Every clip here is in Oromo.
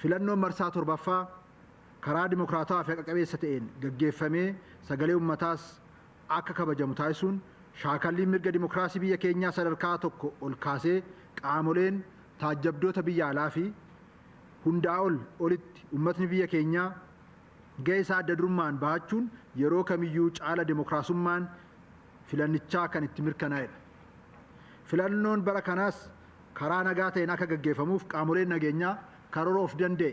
Filannoon marsaa torbaffaa karaa dimokiraatawaa fi haqa qabeessa ta'een gaggeeffamee sagalee ummataas akka kabajamu taasisuun shaakalliin mirga dimokiraasii biyya keenyaa sadarkaa tokko ol kaasee qaamoleen taajjabdoota biyya alaa fi hundaa ol olitti ummatni biyya keenyaa gahee isaa adda durummaan bahachuun yeroo kamiyyuu caala dimokiraasummaan filannichaa kan itti mirkanaa'edha. Filannoon bara kanaas karaa nagaa ta'een akka gaggeeffamuuf qaamoleen nageenyaa karoora of danda'e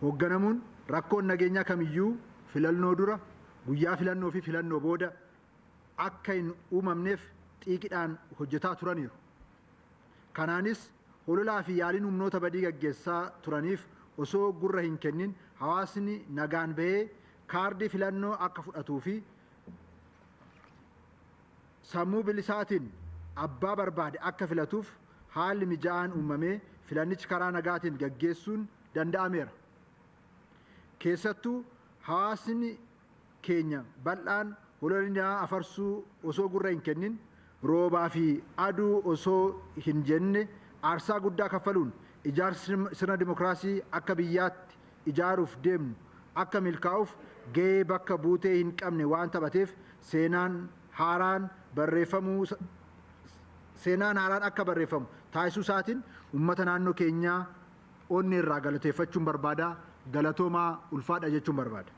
hoogganamuun rakkoon nageenyaa kamiyyuu filannoo dura, guyyaa filannoo fi filannoo booda akka hin uumamneef xiiqidhaan hojjetaa turaniiru. Kanaanis hololaa fi yaaliin humnoota badii gaggeessaa turaniif osoo gurra hin kennin hawaasni nagaan bahee kaardii filannoo akka fudhatuu fi sammuu bilisaatiin abbaa barbaade akka filatuuf haalli mijaa'aan uumamee filannichi karaa nagaatiin gaggeessuun danda'ameera. Keessattuu hawaasni keenya bal'aan hololinaa afarsuu osoo gurra hin kennin roobaa fi aduu osoo hin jenne aarsaa guddaa kaffaluun ijaarsi sirna dimokiraasii akka biyyaatti ijaaruuf deemnu akka milkaa'uuf gahee bakka buutee hin qabne waan taphateef seenaan haaraan barreeffamuu seenaan haaraan akka barreeffamu taasisuu isaatiin uummata naannoo keenyaa onnee irraa galateeffachuun barbaada. Galatoomaa, ulfaadha jechuun barbaada.